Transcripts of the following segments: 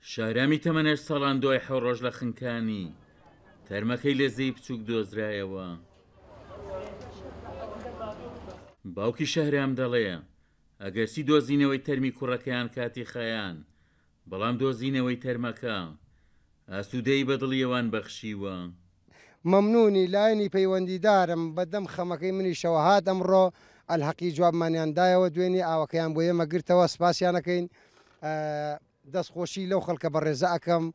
شەهرامی تەمەن هەشت ساڵان دوای حەو ڕۆژ لە خنکانی، تەرمەکەی لە زێی بچووک دۆزرایەوە. باوکی شەهرام دەڵێ، ئەگەرچی دۆزینەوەی تەرمی کوڕەکەیان کاتی خایان، بەڵام دۆزینەوەی تەرمەکە، ئاسوودەیی بە دڵی ئەوان بەخشیوە. مەمنونی لایەنی پەیوەندیدارم بە دەم خەمەکەی منیشەوە هات ئەمڕۆ ئەلهەقی جوابمانیان دایەوە دوێنێ ئاوەکەیان بۆ ئێمە گرتەوە سپاسیان ئەکەین دەست خۆشی لەو خەڵکە بەڕێزە ئەکەم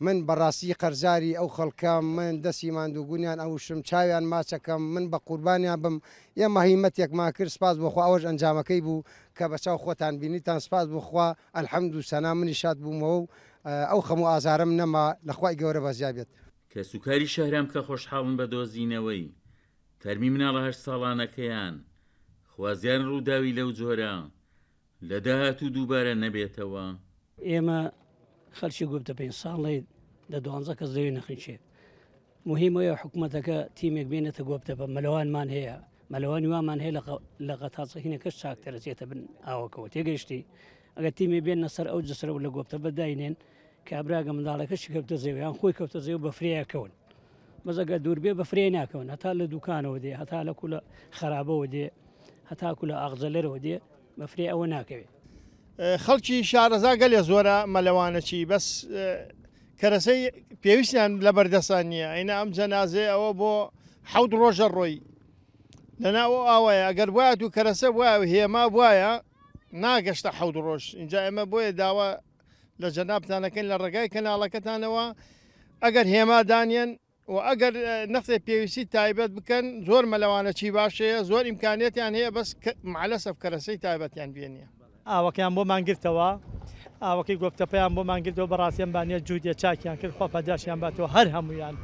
من بەڕاستی قەرزاری ئەو خەڵکەم من دەستی ماندووبونیان ئەوشم چاویان ماچەکەم من بە قوربانیان بم ئێمە هیمەتێکمان کرد سپاس بۆ خوا ئەوەش ئەنجامەکەی بوو کە بە چاو خۆتان بینیتان سپاس بۆ خوا الحمد و سەنا منیش شاد بوومەوە و ئەو خەم و ئازارەم نەما لە خوای گەورە بەزیا بێت. کەسوکاری شەهرام کە خۆشحاڵن بە دۆزینەوەی تەرمی مناڵە هەشت ساڵانەکەیان، خوازیارن ڕووداوی لەو جۆرە لە داهاتوو دووبارە نەبێتەوە. ئێمە خەلکی گوپتەپەین ساڵێ دە دوانزە کەس دەوێ نەخنچێ مهم ئەوەیە حکوومەتەکە تیمێک بێنێتە گۆپتەپە مەلەوانمان هەیە مەلەوانی وامان هەیە لە غەتاچەهینەکەش چاکتەرە چێتە بن ئاوەکەەوە تێگەیشتی ئەگەر تیمێ بێنە سەر ئەو جسرە و لە گۆپتەپە داینێن کابراگە منداڵەکەشی کەوتە زێویان خۆی کەوتە زێ و بەفرەیەکەون بەزەگە دووربێ بەفرێ ناکەون هەتا لە دوکانەوە دێ هەتا لە کولە خراپەوە دێ هەتاکو لە ئاغجەلەرەوە دێ بەفرێ ئەوە ناکەوێ. خەڵکی شارەزا گەلێ زۆرە مەلەوانەچی بەس کەرەسەی پێویستیان لە بەردەسان نییە ئەینا ئەم جەنازەیە ئەوە بۆ حەوت ڕۆژە ڕۆی لەناو ئەو ئاوایە ئەگەر بوایەت و کەرەسە بوایە و هێما بوایە ناگەشتە حەوت ڕۆژ اینجا ئێمە بۆیە داوا لە جەنابتانەکەین لە ڕێگای کەناڵەکەتانەوە ئەگەر هێما دانیەن و ئەگەر نەختێ پێویستی تایبەت بکەن زۆر مەلەوانەچی باش هەیە زۆر ئیمکانیەتیان هەیە بەس مەعلەسەف کەرەسەی تایبەتیان پێ نییە. ئاوەکەیان بۆمان گرتەوە ئاوەکەی گۆپتەپەیان بۆمان گرتەوە بەڕاستی ئەم بانیە جوودیە چاکیان کرد خوا پاداشیان باتەوە هەر هەموویان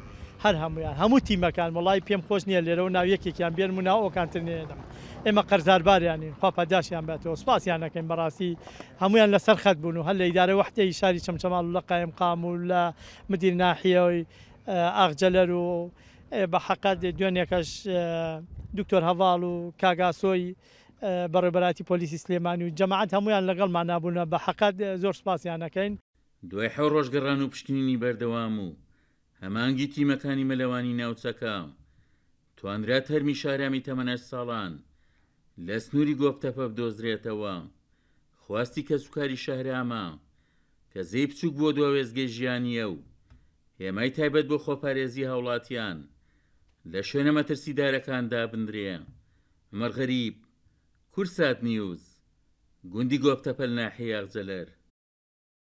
هەر هەموویان هەموو تیمەکان وەڵایی پێم خۆش نییە لێرەوە ناو یەکێکیان بێنم و ناو ئەوکان تر نەیەنم ئێمە قەرزارباریانین خوا پاداشیان باتەوە سوپاسیان ئەکەین بەڕاستی هەموویان لەسەر خەت بوون و هەر لە ئیدارەی وەحدەی شاری چەمچەماڵ و لە قایمقام و لە مدیر ناحیەی ئاغجەلەر و بە حەقەت دوێنێکەش دکتۆر هەڤاڵ و کاک ئاسۆی بەڕێوبەرایەتی پۆلیسی سلێمانی و جەماعەت هەموویان لەگەڵمانا بوون بە حەقەت زۆر سوپاسیان ئەکەین. دوای حەو ڕۆژ گەڕان و پشکنینی بەردەوام و هەماهەنگی تیمەکانی مەلەوانی ناوچەکە، توانرا تەرمی شارامی تەمەن هەشت ساڵان لە سنووری گۆپتەپە بدۆزرێتەوە، خواستی کەسوکاری شەهرامە کە زێی بچووک بووە دوا وێستگەی ژیانییە و هێمای تایبەت بۆ خۆپارێزی هاوڵاتیان لە شوێنە مەترسیدارەکان دابنرێ. عومەر غەریب، کوردسات نیوز، گوندی گۆپتەپە لە ناحیەی ئاغجەلەر.